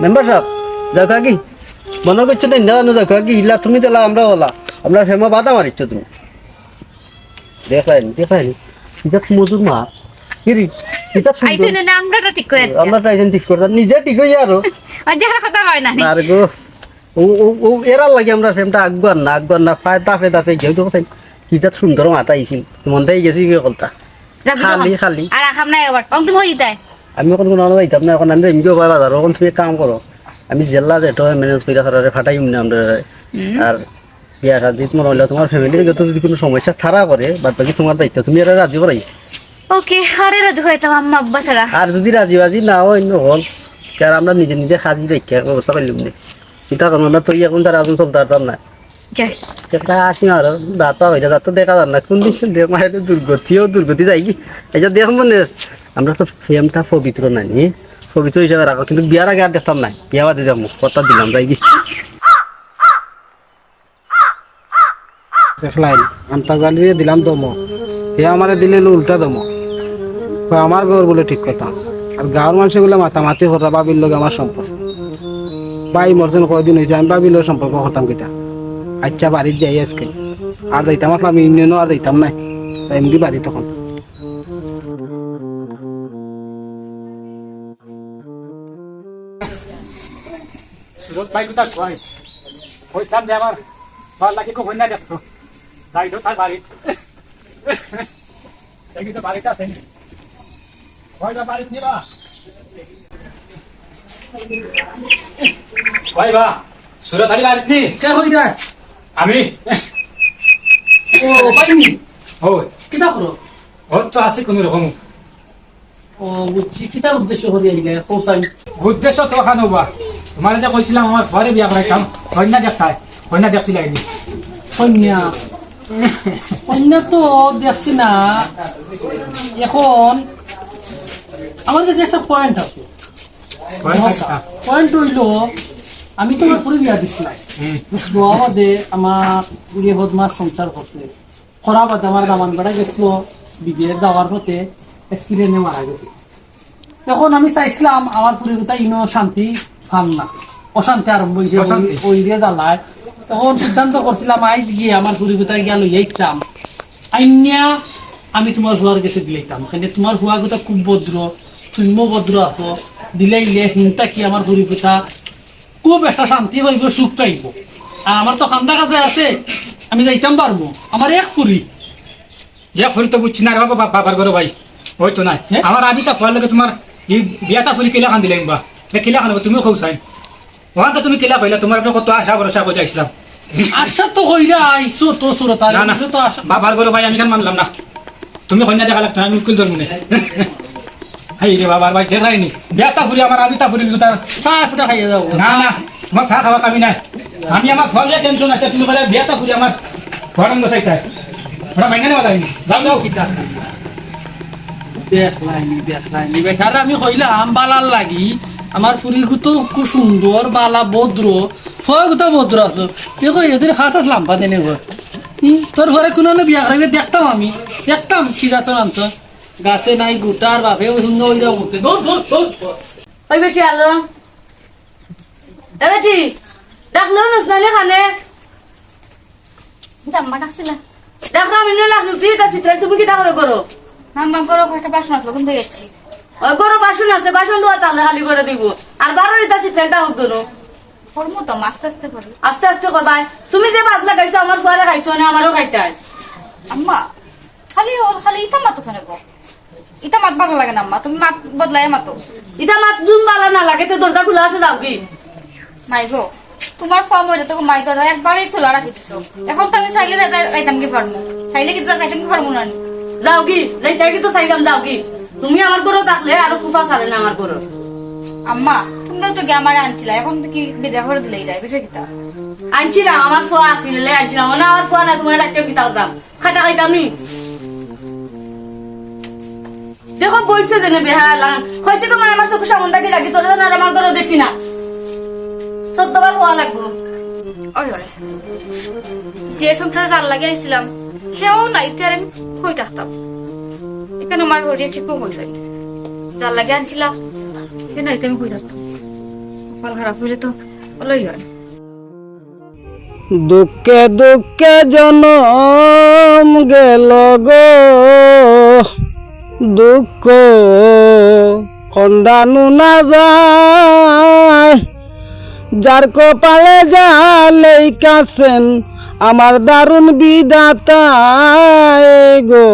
মেম্বার সাব, যাও কাকি, মনে করছো না, না, না, যাও কাকি, ইলা তুমি চালা, আমরা ওলা, আমরা ফেমা বাধা মারিচ্ছ তুমি। দেখায়নি, দেখায়নি। ইজাত মজুর মা। কিরি, ইজাত সুন্দর। আইসো না, না, আমরাটা ঠিক করে দিতা। আমরাটা আইসেন ঠিক করে দিতা। নিজে ঠিক হইয়া আরো। আর যারা কথা হয় না নি। আর গো, ও, ও, ও, এরার লাগি আমরা প্রেমটা আগুয়ার না, আগুয়ার না, পায় দাফে দাফে গিয়ে দেখো চাই। ইজাত সুন্দর মাথা আইছিল। মন দেই গেছি কি কলতা। যাবি খালি, তখন। খালি। আর আখাম নাই আবার। অন তুমি হই তাই। আমি এখন কোনো আলাদা যাইতাম না, এখন আমি এমনি ভাই বাজার, এখন তুমি এক কাম করো। আমি জেলা যেটা হয় ম্যানেজ করে তারা ফাটাই না আমরা। হুম। আর বিয়া শাদিত মনে হইলে তোমার ফ্যামিলির যত যদি কোনো সমস্যা থারা করে, বাদ বাকি তোমার দায়িত্ব, তুমি এরা রাজি করাই। ওকে, আরে রাজি করাইতাম আম্মা আব্বা ছাড়া। আর যদি রাজি বাজি না হয়, অন্য হল, আর আমরা নিজে নিজে খাজি দেখি, এক ব্যবস্থা করলাম নে। কিতা করবো না, তো এখন তার এখন সব দরকার না। যাই। একটা আসি মারো, দাঁত পা হইলে দাঁত তো দেখা যার না, কোন দিন দেখ মায়ের দুর্গতি, ও দুর্গতি যাই কি? এই যে দেখ মনে, আমরা তো প্রেমটা পবিত্র নানি, স্থগিত হিসাবে রাখো, কিন্তু বিয়ার আগে আর দেখতাম নায়, বিয়া বাদে দেখমু, কথা দিলাম, যাইগি। দেখলাইন, আন্তাজ আলীরে দিলাম ধমক, হে আমারে দিলে উল্টা ধমক। কয় আমার ঘর বুলে ঠিক করতাম, আর গাঁওর মানষে বুলে মাতামাতি কররা ভাবির লগে আমার সম্পর্ক। ভাই মরছইন কয়দিন অইছে, আমি ভাবির লগে সম্পর্ক করতাম কিতা? আইচ্ছা, বাড়িত যাই আইজকে, আর যাইতাম আছলাম ইউনিয়নো, আর যাইতাম নায়, তাই এমনি বাড়িত অখন। সুরত ভাই, কোথায় ভাই? কইতাম যে আমার ভালা লাগি কইন্যা দেখতো। যাই তো তার বাড়ি। দেখি তো বাড়িত আছে নি। কই বা বাড়িত নি বা? কই বা? সুরত আলী বাড়িত নি? কে কইরা? আমি। ও, পাইনি? ওই। কিতা করো? ওর তো আছে কোনো রকম। ও, বুঝছি। কিতা উদ্দেশ্য করি আইলে? কও চাই। উদ্দেশ্য তো খানো বা। তুমারে যে কইছিলাম আমার ফুয়ারে বিয়া করাইতাম, কইন্যা দেখতায়, কইন্যা দেখছিলায় নি? কইন্যা? কইন্যা তো দেখছি না। এখন আমার কাছে একটা point আছে। Point আছে? Point অইলো, আমি তো আমার ফুরি বিয়া দিছিলাম। হুম। দোয়া বাদে আমার ইয়ে বদমাস সংসার করছে। করা বাদে আমার দামান বেটা গেছিল বিদেশ যাওয়ার পথে accident এ মারা গেছে। এখন আমি চাইছিলাম আমার ফুরি গুতা ইনো শান্তি পান না, অশান্তি আরম্ভ অইছে, অশান্তি। ওই, ওই যে জ্বালায়। তখন সিদ্ধান্ত করছিলাম আইজ গিয়া আমার ফুরি গুতা গিয়া লইয়া আইতাম, আইনিয়া আমি তুমার ফুয়ার গেছে দিলাইতাম। কেনে তুমার ফুয়া গুতা খুব ভদ্র, তুমিও ভদ্র আছো, দিলাইলে হিনতা কি আমার ফুরি গুতা খুব একটা শান্তি পাইবো, সুখ পাইবো। আর আমার তো কান্দা কাছে আছে, আমি যাইতাম পারমু। আমার এক ফুরি। এক ফুরি তো বুঝছি না রে বাবা, বা-, বাবার ঘরো ভাই। ওই তো নাই। হ্যাঁ? আমার আবিতা ফুয়ার লগে তুমার ই বিয়াটা ফুরি কিলা খান দিলাইমু বা? এ কিলা খান অইবো, তুমিও কও চাই। অখান তো তুমি কিলা পাইলা, তুমার উপরে কত আশা ভরসা করি আইছলাম। আশা তো কইরা আইছো তো সুরত আলী, না, না। তো আশা। বাবার ঘরো ভাই আমি খান মানলাম না। তুমি কইন্যা দেখা লাগতো, আমি উকিল ধরমু নে। হায় রে বাবা, ভাই, দেখায়নি। বিয়াটা ফুরি আমার, আবিতা ফুরি গুতার। চা ফুটা খাইয়া যাও। না, না, তুমার চা খাওয়া কামি নাই। আমি আমার ফুয়ার tension আছে, তুমি কইলে বিয়াটা ফুরি আমার ঘরম বসাইতায়। ওরা মাইনা নেওয়া যায়নি। যাও, যাও। কিতা? দেখলাইনি, দেখলাইনি। বেটারে আমি কইলাম বালার লাগি, আমার ফুরি গুতো খুব সুন্দর, বালা, ভদ্র, ফুয়া গুতো ভদ্র আছে। দেখো, এদের হাত আছে লাম্বা দেনে ঘর। হুম, তোর ঘরে কোনো না বিয়া করাইবে, দেখতাম আমি। দেখতাম কি জাতর আনতো। গাছে নাই গুটার বাপে ওই সুন্দর ওইরা উঠে। দৌড়, দৌড়, দৌড়, দৌড়। ওই বেটি আলো। এ বেটি, ডাকলেও নুস না নে কানে। আম্মা ডাকছিলা। ডাকলাম ইনো লাখ নুকরি তা চিত্রাল, তুমি কিতা করে করো? আম্মা, ঘরো কয়টা বাসন আছে, ওখান দিয়ে যাচ্ছি। ওই ঘরো বাসন আছে, বাসন ধোয়া তাহলে খালি করে দিব। আর বারো ইতা চিত্রালটা হোক দোনো। করমু তো, আস্তে আস্তে করি। আস্তে আস্তে করবায়। তুমি যে বাদ লাগাইছো, আমার ফুয়ারে খাইছো না, আমারও খাইতায়। আম্মা, খালি ও, খালি ইতা মাতো কেনে গো? ইতা মাত ভালা লাগে না, আম্মা। তুমি মাত বদলাইয়া মাতো। ইতা মাত জুম বালা না লাগে, তে দরজা খোলা আছে, যাওগি। নাই গো, তুমার ফুয়া মরে তো মাই দরজা একবারেই খোলা রাখি দিছো। এখন তো আমি চাইলে যাইতা-, যাইতাম কি পারমু? চাইলে কি যাইতাম কি পারমু না নি? যাওগি, যাইতায় কি তো চাইলাম, যাওগি। তুমি আমার ঘরো থাকলে আরো কুফা ছাড়ে না আমার ঘরো। আম্মা, তুমরা তো গিয়া আমারে আনছিলা, এখন তো কি বিদায় করে দিলাইরায়, বিষয় কিতা? আনছিলাম, আমার ফুয়া আছিল, লে আনছিলাম, মানে আমার ফুয়া না, তুমারে ডাকতে কিতা করতাম? খাটা খাইতাম নি? দেখো, বইছে যেন বেহায়া লান। কইছি তুমারে আমার চোখের সামনে থাকি রাখি, তোরে যেন আর আমার ঘরো দেখি না। চোদ্দ বার কওয়া লাগবো। ওই, ওই। যে সংসারে যার লাগি আইছিলাম, হেও নাই, তে আর আমি কই থাকতাম? এখানে আমার ঘরে ঠিক কইছে। যার লাগি আনছিলাম, হে নাই, তে আমি কই থাকতাম? কপাল খারাপ অইলে তো ভালোই হয়। দুঃখে দুঃখে জনম গেল গো, দুঃখ খণ্ডানো না যায়। যার কপালে যা লেখাছেন আমার দারুণ বিধাতায় গো,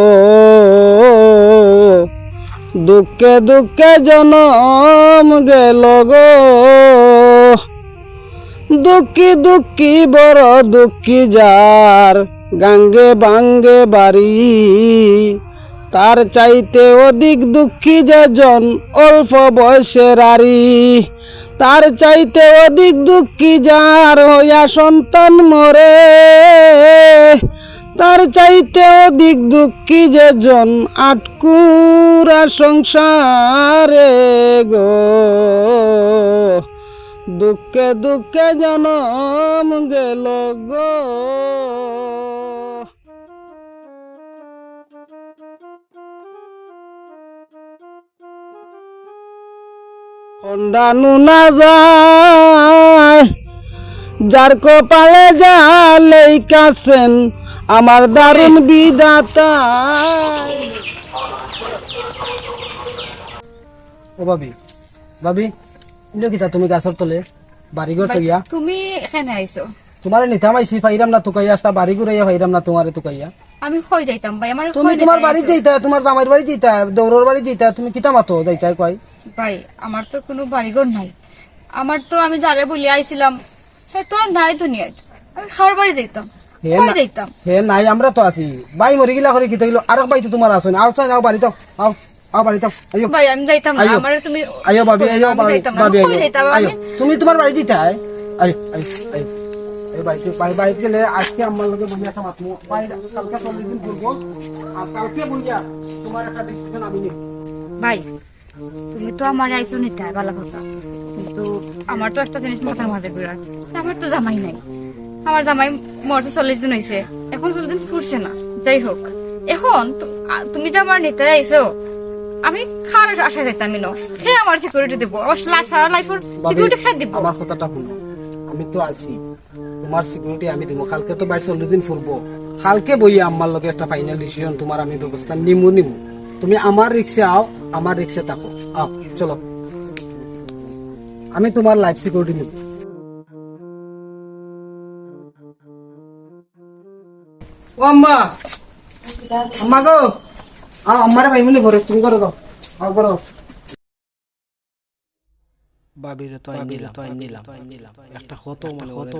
দুঃখে দুঃখে জনম গেল গো। দুঃখী দুঃখী বড় দুঃখী যার, গাঙ্গে বাঙ্গে বাড়ি। তার চাইতে অধিক দুঃখী যে জন অল্প বয়সে হারি। তার চাইতে অধিক দুঃখী যার হইয়া সন্তান মরে। তার চাইতে অধিক দুঃখী যে জন আটকু পুরা সংসারে গো, দুঃখে দুঃখে জনম গেল গো। কন্ডা নুনা যায়, যার কপালে যা লেখাছেন আমার দারুণ বিধাতা। ও ভাবি, ভাবি, ইনো কিতা তুমি গাছর তলে? বাড়ি ঘর ভাই, থইয়া? তুমি এখানে আইছো? তুমারে নিতাম আইছি, পাইরাম না তুকাইয়া, আস্তা বাড়ি ঘুরাইয়া পাইরাম না তুমারে তুকাইয়া। আমি কই যাইতাম ভাই, আমার তুমি কই তুমার নিতে বাড়ি আইছো? যাইতা, তুমার জামাইর বাড়ি যাইতা, দেওরর বাড়ি যাইতা, তুমি কিতা মাতো যাইতা কই? ভাই, আমার তো কুনু বাড়ি ঘর নাই, আমার তো আমি যারে বলি আইছিলাম, হে তো আর নাই দুনিয়াত, আমি কার বাড়ি যাইতাম? হে কই না, যাইতাম? হে নাই, আমরা তো আছি। ভাই মরি গেলা করি কিতা অইলো, আরক ভাই তো তুমার আছইন, আও চাই, আও বাড়িত আও, আও। আও বাড়িত আও, আইও। ভাই, আমি যাইতাম না, আইও। আমারে তুমি আইও ভাবি, কইও না, আইও আমি ভাবি, যাইতাম না। ভাবি, কই আইও, যাইতাম আইও। আমি? তুমি তুমার বাড়ি যাইতায়? আইও, আইও, আইও। এই বাড়িত, বাড়ি, বাড়িত গেলে আজকে আম্মার লগে বইয়া একটা মাতমু। ভাই, কালকে চল্লিশ দিন ঘুরবো। আর কালকে বইয়া তুমার একটা decision আমি নিব। ভাই, তুমি তো আমারে আইছো নিতায়, ভালা কথা। কিন্তু আমার তো একটা জিনিস মাথার মাঝে ঘুরার, যে আমার তো জামাই নাই। আমার জামাই মরছে চল্লিশ দিন অইছে, এখন চল্লিশ দিন ফুরছে না। যাই হোক, এখন তু-, আ, তুমি যে আমারে নিতায় আইছো, আমি কার আশায় যাইতাম ইনো? কে আমার security দিবো? আমার লা-, সারা life-র ভাবি, security কে দিবো? আমার কথাটা হুনো, আমি তো আছি, তুমার security আমি দিমু। কালকে তো ভাইর চল্লিশ দিন ফুরবো, কালকে বইয়া আম্মার লগে একটা final decision তুমার আমি ব্যবস্থা নিমু, নিমু। তুমি আমার risk-এ আও, আমার risk-এ থাকো। আও, চলো। আমি তুমার life security নিমু। ও আম্মা, আম্মা গো, আও, আম্মারে পাইমুনি পরে, তুমি করো দাও, আও করো। ভাবিরে তো আইন নিলাম, আইন নিলাম। একটা কত মনে মনে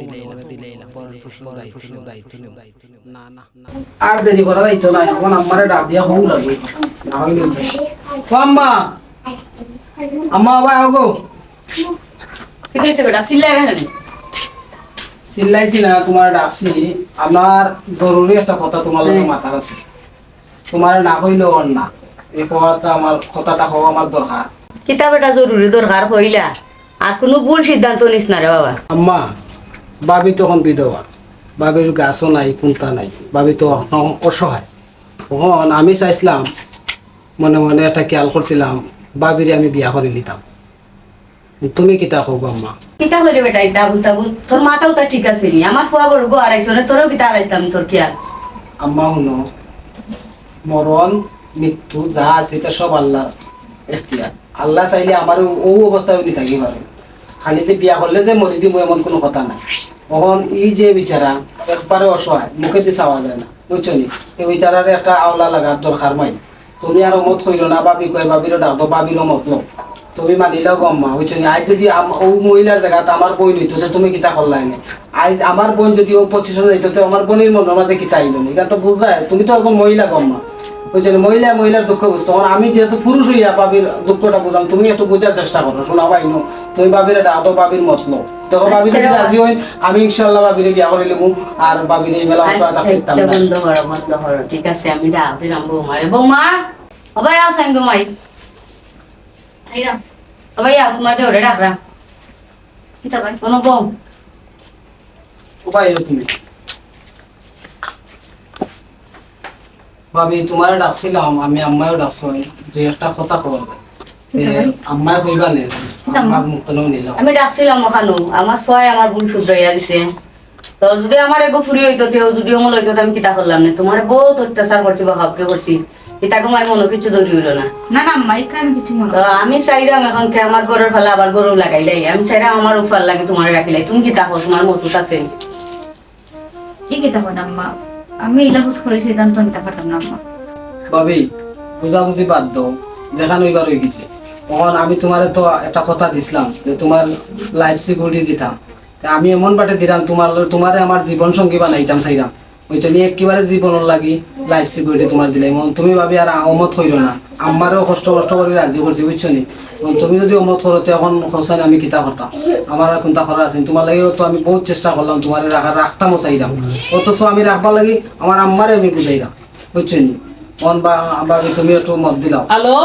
দিলাইলাম, পরণ পোষণ দায়িত্ব নিলাম। না, না। আর দেরি করা যাইতো না, এখন আম্মারে ডাক দিয়া কওয়া লাগবো। না অইলে তো। ও আম্মা, আম্মা, বাবা, আও গো। কিতা অইছে বেটা? চিল্লাইরা কেনে? চিল্লাইছি না, তুমারে ডাকছি। আমার জরুরি একটা কথা তুমার লগে মাতার আছে। তুমারে না কইলেও অর না। এই কথাটা আমার, কথাটা কওয়া আমার দরকার। কিতা বেটা জরুরি দরকার কইলা? আর কুনু ভুল সিদ্ধান্ত নিস না রে বাবা। আম্মা, ভাবি তো অখন বিধবা। ভাবির গাছও নাই, কুন্তা নাই। ভাবি তো অখন অসহায়। অখন আমি চাইছলাম, মনে মনে একটা খিয়াল করছিলাম, ভাবিরে আমি বিয়া করি নিতাম। তুমি কিতা কও গো আম্মা? কিতা কইরে বেটা, ইতা আবুল তাবুল? তোর মাথা উতা ঠিক আছে নি? আমার ফুয়া বড় গো হারাইছে, তোরেও কিতা হারাইতাম তোর খিয়াল? আম্মা হুনো, মরণ, মৃত্যু যা আছে ইতা সব আল্লার এখতিয়ার। আল্লা চাইলে আমারে অউ অবস্থায়ও নি থাকি পারে। খালি যে বিয়া করলে যে মরি যিমু এমন কুনু কথা নাই। অখন ই যে বেচারা একবারে অসহায়, মুখেদি চাওয়া যায় না, বুঝছো নি? ই বেচারারে একটা আওলা লাগার দরকার মাই। তুমি আর অমত কইরো না, ভাবি কয়, ভাবিরও ডাক দেও, ভাবিরও মত লও। তুমি মানিলাও গো আম্মা, বুঝছো নি? আইজ যদি আম-, অউ মহিলার জাগাত আমার বইন অইতো, তে তুমি কিতা করলায় নে? আইজ আমার বইন যদি অউ position-ও যাইতো, তে আমার বইনর মনর মাঝে কিতা আইলো নে? ইখান তো বুঝরায়, তুমি তো একজন মহিলা গো আম্মা, বুঝছো নি? মহিলায় মহিলার দুঃখ বুঝতো। অখন আমি যেহেতু পুরুষ অইয়া ভাবির দুঃখটা বুঝাম, তুমি একটু বুঝার চেষ্টা করো, শোনা ভাই, নো, তুমি ভাবিরে ডাক দেও, ভাবির মত লও। দেখো, ভাবি যদি আচ্ছা। রাজি অইন, আমি ইনশাআল্লাহ ভাবিরে বিয়া করি লিমু, আর ভাবিরে ই মেলা অসহায় আচ্ছা, থাকতে দিতাম আচ্ছা, না। বন্ধ করো, বন্ধ করো। ঠিক আছে, আমি ডাক দিলাম বৌমারে। বৌমা, ও ভাই, আও সাইন বৌমাই। আইরাম। ও ভাই, আও, তুমার দেওরে ডাকরাম। কিতা ভাই? কোনো বউ? ও ভাই, ও তুমি। ভাবি, তুমারে ডাকছিলাম, আমি আম্মায়ও ডাকছইন, দুই একটা কথা কওয়া। কিতা এ, ভাই? আম্মায় কইবা নে, কিতা আম্মা? আমার মুখ তো নিলাম। আমি ডাকছিলাম অখানো, আমার ফুয়ায় আমার ভুল শুধরাইয়া দিছে। তো যদি আমার এগো ফুরি অইতো, তেও যদি অমল অইতো, তে আমি কিতা করলাম নে? তুমারে বউত অত্যাচার করছি বা হাবকে করছি, ইতা কুনু মনো কিছু ধরি অইলো না। না, না, আম্মা, ইতা আমি কিছু মনো তো করি না। আমি চাইরাম অখন তে আমার ঘরর ফালা আবার ঘরো লাগাইলাই, আমি চাইরাম আমার উফার লাগি তুমারে রাখিলাই, তুমি কিতা কও, তুমার মত আছে? ই কিতা কইন আম্মা? আমি ইলা হুট করি সিদ্ধান্ত নিতা পারতাম না আম্মা। ভাবি, বুঝাবুঝি বাদ দেও, যেখান অইবার অইগেছে। অখন আমি তুমারে তো একটা কথা দিছলাম যে তুমার life security দিতাম। তে আমি এমন বাটে দিরাম, তুমার, তুমারে আমার জীবন সঙ্গী বানাইতাম চাইরাম। বুঝছো নি? একেবারে জীবনর লাগি life security তুমার দিলাইমু। অখন তুমি ভাবি আর অমত কইরো না। আম্মারেও কষ্ট মষ্ট করি রাজি করছি, বুঝছো নি? অখন তুমি যদি অমত করো, তে অখন কওছাইন আমি কিতা করতাম? আমার আর কুন্তা করার আছে নি? তুমার লাগিও তো আমি বউত চেষ্টা করলাম, তুমারে রাখা, রাখতামও চাইরাম। অথচ আমি রাখবার লাগি আমার আম্মারে আমি বুঝাইরাম, বুঝছো নি? কোন বা-, ভাবি, তুমি একটু মত দিলাও। হ্যালো,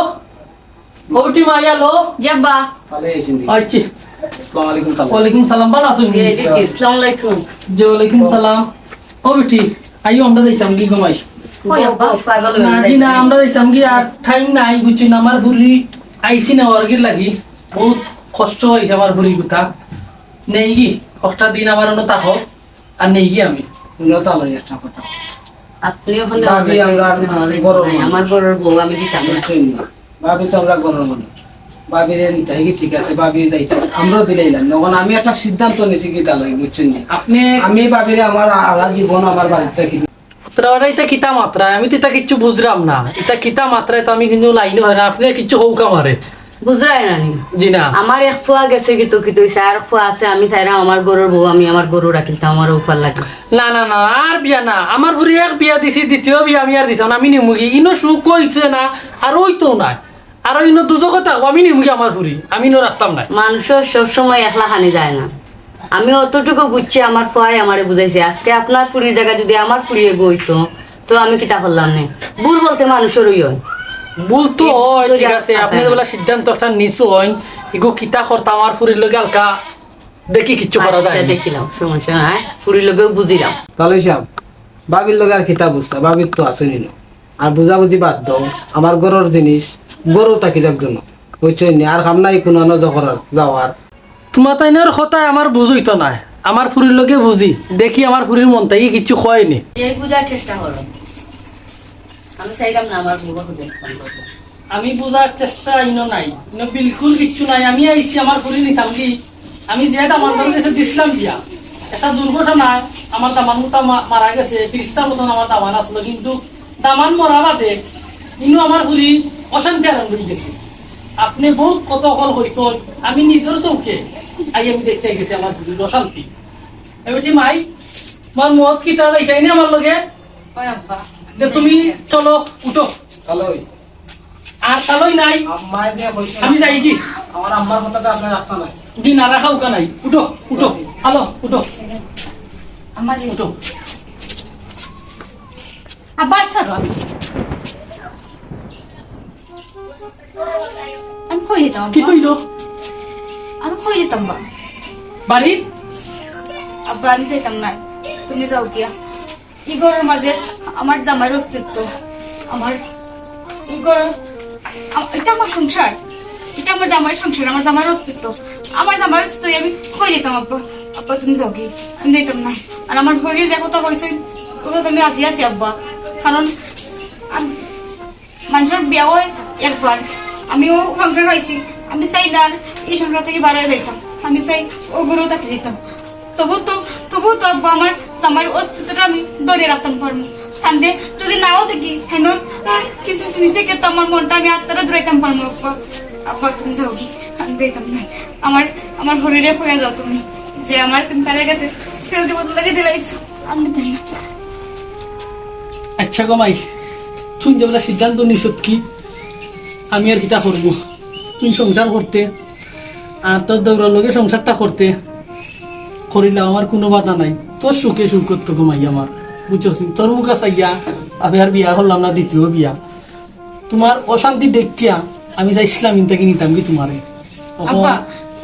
ও বেটি মাই, হ্যালো। জি আব্বা। তাহলে এই সিন্দি। আচ্ছা। আসসালামু আলাইকুম, তাহলে। ওয়ালাইকুম সালাম, ভালা আছইন? জি, জি, জি, আসসালামু আলাইকুম। জি, ওয়ালাইকুম সালাম। ও বেটি, আইও, আমরা যাইতাম কি ঘুমাই? ওই আব্বা, পাগল না, হয়ে জি না, যাইতাম। আমরা যাইতাম কি, আর টাইম নাই, বুঝছো না, আমার ফুরি আইছি না, ওয়ার্গের লাগি। বহুত কষ্ট হইছে আমার ফুরি কথা। নেই কি, একটা দিন আমার অন্য থাকো। আর নেই গিয়া আমি। উনিও তো আলোই একটা কথা। আপনি ওখানে ভাবি, আমরা আর আমার ঘরর নাই, মানুষ। আমার ঘরর বউ আমি দিতাম না। বুঝছেন নি? ভাবি তো আমরা ঘরর মানুষ। ভাবিরে নিতাই কি ঠিক আছে, ভাবি যাইতে আমরাও দিলাইলাম। এখন আমি একটা সিদ্ধান্ত নিছি কি তালই, বুঝছেন নি? আপনি আমি ভাবিরে আমার আলা জীবন আমার বাড়িতে কি পুত্রা বেটা, ইতা কিতা মাতরা? আমি তো ইতা কিচ্ছু বুঝরাম না। ইতা কিতা মাতরা, ইতা আমি কিন্তু লাইনও হয় না। আপনি কিচ্ছু হউক আমারে। বুঝরায় না নি? জি না। আমার এক ফুয়া গেছে কি তো কি তো হইছে, আর এক ফুয়া আছে, আমি চাইরাম আমার ঘরর বউ, আমি আমার ঘরো রাখিতাম, আমার উফার লাগে। না, না, না, আর বিয়া না। আমার ফুরি এক বিয়া দিছি, দ্বিতীয় বিয়া আমি আর দিতাম না। আমি নিমুগি, ইনো সুখ হইছে না, আর ওই তো নাই। আর ইনো দুজো কথা, আমি নিমুগি আমার ফুরি, আমি ইনো রাখতাম না। মানুষের সবসময় একলা খানি যায় না। আমি অতটুকু বুঝছি, আমার ফুয়ায় আমারে বুঝাইছে। আজকে আপনার ফুরির জায়গা যদি আমার ফুরি এগো হইতো, তো আমি কিতা করলাম নে? ভুল বলতে মানুষেরই হয়। ভুল তো হয়, ঠিক আছে, আপনি যেগুলা সিদ্ধান্ত একটা নিছইন, ইগু কিতা করতা আমার ফুরির লগে হালকা দেখি কিচ্ছু করা যায় আচ্ছা, না। দেখিলাম, সমস্যা নাই, ফুরির লগেও বুঝিলাম। তাহলে সাহেব, ভাবির লগে আর কিতা বুঝতা, ভাবির তো আছইন না। আর বুঝাবুঝি বাদ দাও, আমার ঘরর জিনিস, ঘরো থাকি যাক জন্য, বুঝছইন নি? আর কাম নাই কোনো নজর করার, যাওয়ার। তোমার তাইনর কথায় আমার বুঝ হইতো নায়। আমার ফুরির লগে বুঝি, দেখি আমার ফুরির মন থাকি কিচ্ছু কয় নি। এই বুঝার চেষ্টা করো। আমি চাইলাম না আমার বউ বাপে দেখতাম। আমি বুঝার চেষ্টা ইনো নাই, ইনো বিলকুল কিচ্ছু নাই। আমি আইছি আমার ফুরি নিতাম কি, আমি যে দামান্দর গেছে দিছিলাম বিয়া, একটা দুর্ঘটনায় আমার দামান মুতা মা-, মারা গেছে। ফিরিস্তার মতন আমার দামান আসলো, কিন্তু দামান মরা বাদে ইনো আমার ফুরি অশান্তি আরম্ভ হয়ে গেছে। আপনি বহুত কত হল হইছইন, আমি নিজের চোখে আই আমি দেখতে গেছি আমার ফুরির অশান্তি। এ বেটি মাই, তোমার মত কিতা যাইতাই না আমার লগে? ওই আব্বা। যে তুমি চলো, উঠো। কালই। আর কালই নাই। আম্মায় যে কইছে আমি যাই কি? আমার আম্মার কথাটা আপনি রাখতা নাই। জি না, রাখা উকা নাই। উঠো, উঠো। হ্যালো, উঠো। আম্মা জি। উঠো। আব্বা, আচ্ছা, আব্বা। আমি কই যেতাম, আব্বা? কি তুইলো? আমি কই যেতাম, আব্বা? বাড়ি? আব্বা, আমি যাইতাম না। তুমি যাও গিয়া। ই ঘরর মাঝে আমার জামাইর অস্তিত্ব, আমার ই ঘর, আম-, এটা আমার সংসার, এটা আমার জামাইর সংসার, আমার জামাইর অস্তিত্ব, আমার জামাইর অস্তিত্ব। আমি কই যেতাম, আব্বা? আব্বা, তুমি যাও গিয়া, আমি যাইতাম না। আর আমার হরিয়ে যে কথা কইছে, ওটা তো আমি রাজি আছি, আব্বা, কারণ আমি, মানুষের বিয়া হয় একবার, আমিও সংসার পাইছি, আমি চাই না আর এই সংসার থাকি বার হয়ে যাইতাম, আমি চাই ও ঘরেও থাকি দিতাম। তবু তো, তবু তো আব্বা আমার জামাইর অস্তিত্বটা আমি ধরে রাখতাম পারবো। কান্দে যদি নাও দেখি, হেন কিছু জিনিস থেকে তো আমার মনটা আমি আত্মাটা দূরাইতাম পারবো। আব্বা, আব্বা, তুমি যাও কি? আমি দিতাম না। আমার, আমার হরিরে কইয়া যাও তুমি, যে আমার তুমি তার কাছে ফেরত জীবন লাগে দিলাইছো, আমি দিতাম না। আচ্ছা গো মাই, তুই যেগুলা সিদ্ধান্ত নিছত কি, আমি আর কিতা করবো? তুই সংসার করতে, আর তোর দৌড়ার লগে সংসারটা করতে, করিলাম, আমার কোনো বাধা নাই। তোর সুখে সুখ করতো গো মাই আমার, বুঝছস নি? তোর মুখে চাইয়া আমি আর বিয়া করলাম না, দ্বিতীয় বিয়া। তোমার অশান্তি দেখিয়া আমি চাইছিলাম ইনতাকে নিতাম কি তোমারে। অখন আব্বা,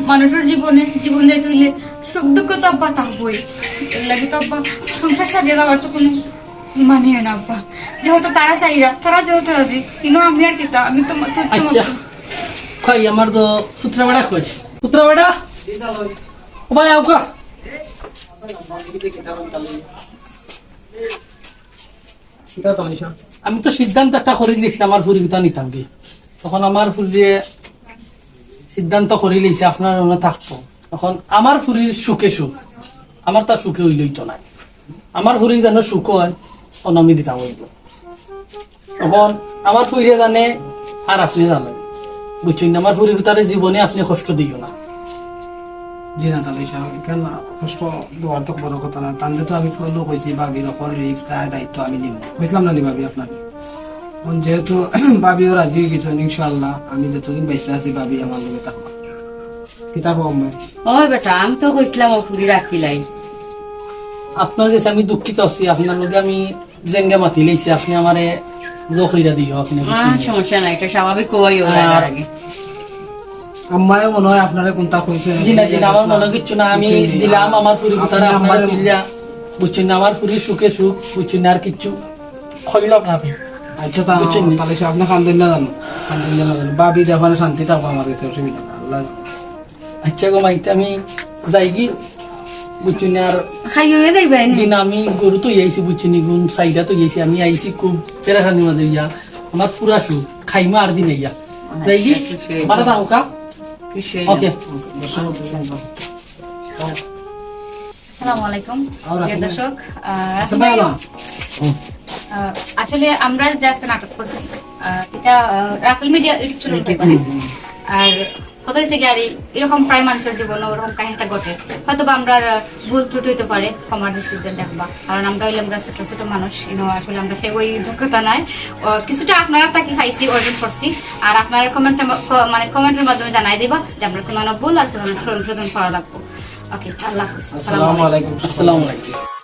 মানুষের জীবনে, জীবন যাইতে হইলে সুখ দুঃখ তো আব্বা থাকবোই। এর লাগি তো আব্বা সংসার ছাড়িয়া যাওয়ার তো কোনো মানে হয় না আব্বা। যেহেতু তারা চাইরা, তারা যেহেতু রাজি, ইনো আমি আর কিতা, আমি তো মাত্র আচ্ছা। কই আমার তো পুত্রা বেটা কই? পুত্রা বেটা? ও ভাই, আউকা। কিতা তো নিশা? আমি তো সিদ্ধান্ত একটা করি দিয়েছিলাম, আমার ফুরি গুতা নিতাম কি। তখন আমার ফুরিয়ে সিদ্ধান্ত করি লইছে আপনার ওখানে থাকতো। এখন আমার ফুরির সুখে সুখ, আমার তার সুখে হইলে হইতো না। আমার ফুরির যেন সুখ হয়, অন আমি দিতাম হইতো। এখন আমার ফুরিয়ে জানে, আর আপনি জানেন, বুঝছেন না? আমার ফুরির তারে জীবনে আপনি কষ্ট দিও না। জি না, তাহলে সাহেব, এখানে কষ্ট দেওয়ার তো বড় কথা না। তাহলে তো আমি করলেও কইছি, ভাবির ওপর রিস্ক, তার দায়িত্ব আমি নিব। কইছিলাম না নি ভাবি আপনার? এখন যেহেতু ভাবিও রাজি হয়ে গেছেন, ইনশাআল্লাহ আমি যতদিন বেঁচে আছি, ভাবি আমার লগে থাকবো। কিতা কম? ওই বেটা, আমি তো কইছিলাম ও ফুরি রাখিলাই। আপনার কাছে আমি দুঃখিত আছি, আপনার লগে আমি জেঙ্গা মাতি লইছি, আপনি আমারে জোখ কইরা দিও আপনি। না, সমস্যা নাই, এটা স্বাভাবিক হওয়াই ওর আর আগে আগে। আম্মায় মনে হয় আপনারে কোনটা কইছে। জি না, জি না, আমার মনে কিচ্ছু না, আমি বুঝছেন নি? দিলাম আমার ফুরি আপনি গুতাটা আপনারে আম্মারে তুলিয়া, বুঝছেন না, আমার ফুরির সুখে সুখ, বুঝছেন না, আর কিচ্ছু খইলক না আপনি। আচ্ছা, তা বুঝছেন নি? তাহলে সে আপনি কান্দন না জানো, কান্দন না জানো, ভাবি দেখবারে শান্তি থাকবো আমার কাছে, অসুবিধা না। আল্লাহ আচ্ছা গো মাইতে আমি যাই কি, বুঝছেন না, আর খাইয়ে যাইবেন। জি না, আমি গরু তো আইছি, বুঝছেন নি, গুন সাইডা তো আইছি, আমি আইছি খুব পেরেশানির মাঝে ইয়া, আমার পুরা সুখ, খাইমা আর দিন ইয়া। যাই কি, বাটা থাকো কা? ওকে। আসসালামু আলাইকুম। আর প্রিয় আসলে- দর্শক, আহ, আচ্ছা, রাসেল ভাই, ভাই, না। আহ, আসলে আমরা যে আজকে নাটক করছি, আহ, এটা আহ, রাসেল মিডিয়া ইউটিউব চ্যানেল থেকে। আর কথা হয়েছে কি, আর এই- এরকম প্রায় মানুষের জীবনে ওরকম কাহিনীটা ঘটে। হয়তো বা আমরা আহ, ভুল ত্রুটি হইতে পারে, ক্ষমার দৃষ্টিতে দেখবা, কারণ আমরা হইলাম গা ছোট ছোট মানুষ, ইনো আসলে আমরা কেউই দক্ষতা নাই। ও, কিছুটা আপনারা তাকে পাইছি, অর্জন করছি। আর আপনারা কমেন্ট মানে কমেন্টের মাধ্যমে জানাই দিবা যে আমরা কোনো ভুল আর কোনো সংশোধন করা লাগবো। ওকে, আল্লাহ হাফিজ। আসসালামু আলাইকুম। আসসালামু আলাইকুম।